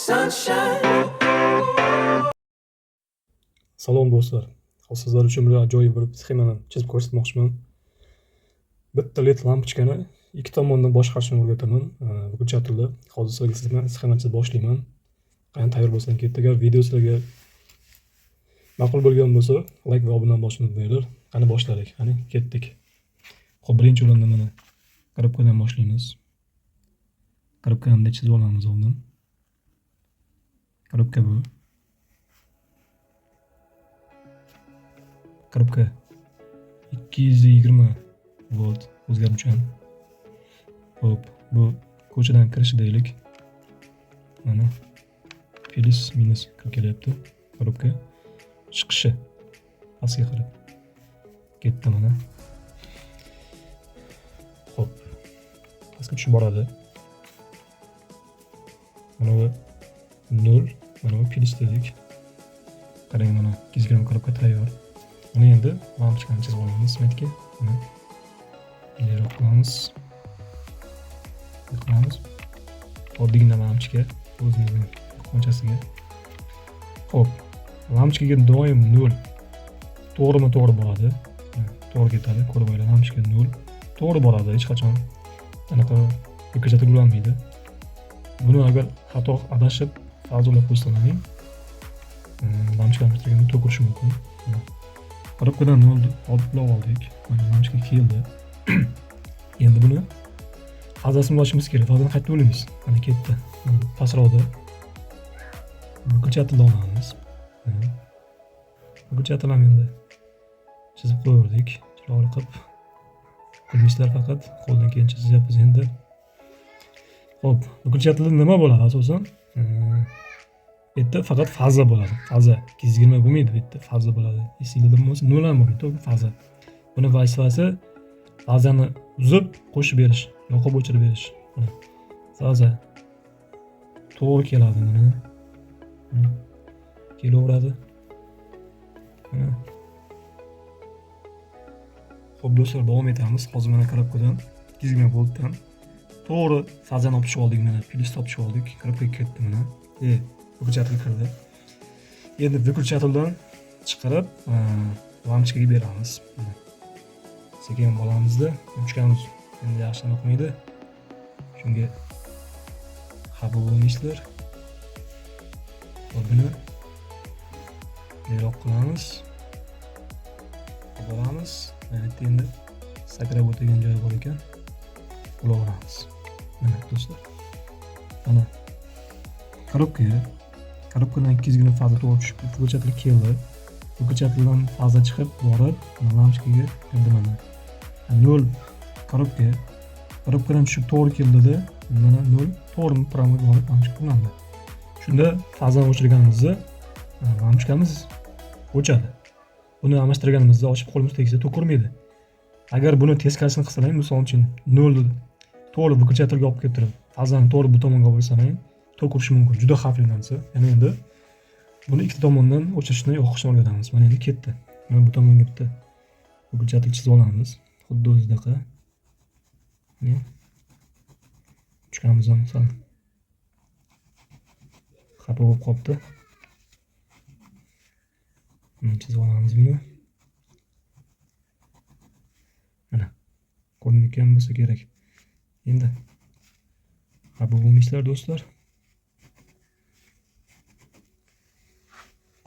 Sunshine. Salom do'stlar. Hozir sizlar uchun bir ajoyib bir sxemani chizib ko'rsatmoqchiman. Bitta LED lampochkani ikki tomondan boshqarishni o'rgataman. Выключатель. Hozir sizlarga sxema chizib boshlayman. Qani tayyor bo'lsang ketdik. Agar video sizlarga ma'qul bo'lgan bo'lsa, like va obuna bosishni unutmanglar. Qani boshladik. Qani ketdik. Xo'p, birinchi o'rinda mana korobkadan boshlaymiz. Korobkani chizib olamiz oldin. Korobka bu. Korobka 220 volt o'zgaruvchan. Xo'p, bu ko'chadan kirishi deylik. Mana plus minus kirib kelyapti. Korobka chiqishi pastga qarab ketdi mana. Xo'p, pastga tushib boradi. Mana bu 0, mana bu plus dedik. Qarang, mana 220 korobka tayyor. Mana endi lampochkani chizib olamiz smetga. Mana bunday qilamiz. Qilamiz. Oddiygina lampochka o'zimizning qo'nchasiga. Xo'p, lampochkaga doim 0 to'g'rimi to'g'ri boradi. To'g'ri ketadi, ko'rib olinglar, lampochka 0 to'g'ri boradi, hech qachon anaqa выключатель ulanmaydi. Buni agar xato adashib faza ulab qo'ysalaring, lampochkani almashtirganda tok urishi mumkin. Korobkadan 0 olib ulab oldik. Mana lampochka keldi. Endi buni fazasini ulashimiz kerak. Fazani qayerda ulaymiz? Mana ketdi. Pastroqda выключательni olamiz. Выключатель ham endi chizib qo'yardik. Chiroyli qilib. Kulmaysizlar faqat, qo'ldan kelgancha chizyapmiz endi. Xo'p, выключательda nima bo'ladi asosan? Bu yerda faqat faza bo'ladi. Faza 220 bo'lmaydi, bu yerda faza bo'ladi. Esingizda bo'lmasa 0 ham bo'lmaydi, to'g'ri faza. Buni vazifasi fazani uzib qo'shib berish, yoqib o'chirib berish. Mana faza to'g'ri keladi mana. Mana kelaveradi. Mana. Xo'p do'stlar, davom etamiz. Hozir mana korobkadan 220 voltdan to'g'ri fazani olib tushib oldik, mana plyusni olib tushib oldik. Korobkaga ketdi mana. Выключатель kirdi. Endi выключательdan chiqarib, lampochkaga beramiz. Mana. Sekin olamizda, ruchkamiz endi yaxshi yoqmaydi. Shunga xafa bo'lmaysizlar. Va buni bundoq qilamiz. Olamiz. Mana yerda endi sakrab o'tadigan joyi bor ekan. Ulab olamiz. Mana do'stlar. Mana korobka, korobkadan 220 faza to'g'ri tushib, выключатель keldi. Выключательdan faza chiqib borib, mana lampochkaga kirdi mana. 0 korobka, korobkadan tushib to'g'ri keldida, mana 0 to'g'ri прямой borib lampochka ulandi. Shunda fazani o'chirganimizda lampochkamiz o'chadi. Buni almashtirganimizda ochib qo'limiz tegsa tok urmaydi. Agar buni teskarisini qilsalang, misol uchun 0 to'g'ri выключательga olib kelib turib, fazani to'g'ri bu tomonga olib borsang, tok urishi mumkin. Juda xavfli narsa. Ya'ni endi buni ikkita tomondan o'chirishni, yoqishni o'rgatamiz. Mana endi ketdi. Mana bu tomonga bitta выключатель chizib olamiz. Xuddi o'zidaqa. Mana ruchkamiz ham sal xafa bo'lib qolibdi. Mana chizib olamiz buni. Mana ko'rinayotgan bo'lsa kerak. Endi xafa bo'lmaysizlar do'stlar.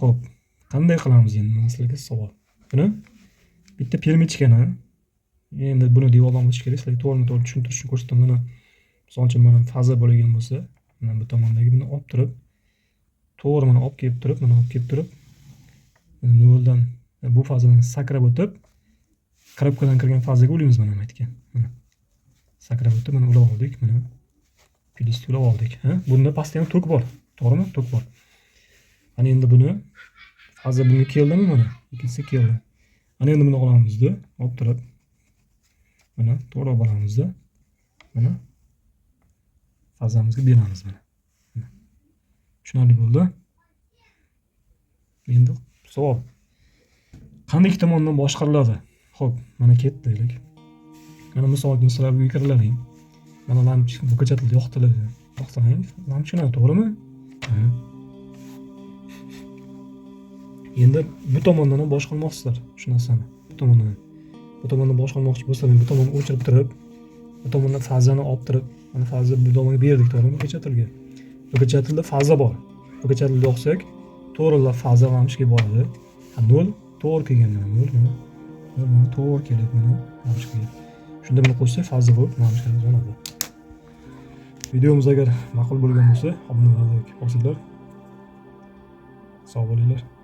Xo'p, qanday qilamiz endi? Mana sizlarga savol. Buni bitta permichkani endi buni devordan o'tish kerak. Sizlarga to'g'rimi-to'g'ri tushuntirish uchun ko'rsataman. Mana misol uchun mana faza bo'lgan bo'lsa, mana bu tomondagi buni olib turib, to'g'ri mana olib kelib turib, mana olib kelib turib, noldan bu fazadan sakrab o'tib, korobkadan kirgan fazaga ulaymiz mana bu yerga. Mana sakrab o'tib, mana ulab oldik, mana plyusni ulab oldik. Ha? Bunda pastda ham tok bor. To'g'rimi? Tok bor. Ana endi buni faza bunga keldimi mana? Ikkinchisi keldi. Ana endi buni olamizda, olib turib, mana to'g'ri olib olamizda, mana fazamizga beramiz mana. Mana. Tushunarli bo'ldi. Endi savol. Qanday ikki tomondan boshqariladi? Xo'p, mana ketdi deylik. Mana misol uchun sizlar uyga kirlaring. Mana lampochka выключатель yoqdilar. Yoqsang, lampochkani to'g'rimi? Endi bu tomondan ham boshqarmoqchisizlar shu narsani. Bu tomondan ham. Bu tomondan boshqarmoqchi bo'lsa, bu tomonni o'chirib turib, bu tomondan fazani olib turib, mana faza bu tomonga berdik, to'g'rimi? Выключатель ga. Выключатель da faza bor. Выключатель ni yoqsak, to'g'rilab faza lampochkaga boradi. Ha, 0 to'g'ri kelgan mana 0 mana. 0 mana to'g'ri keladi mana lampochkaga. Shunda buni qo'shsak, faza bo'lib lampochkamiz yonadi. Videomiz agar ma'qul bo'lgan bo'lsa, obuna va layk bosinglar. Sog' bo'linglar.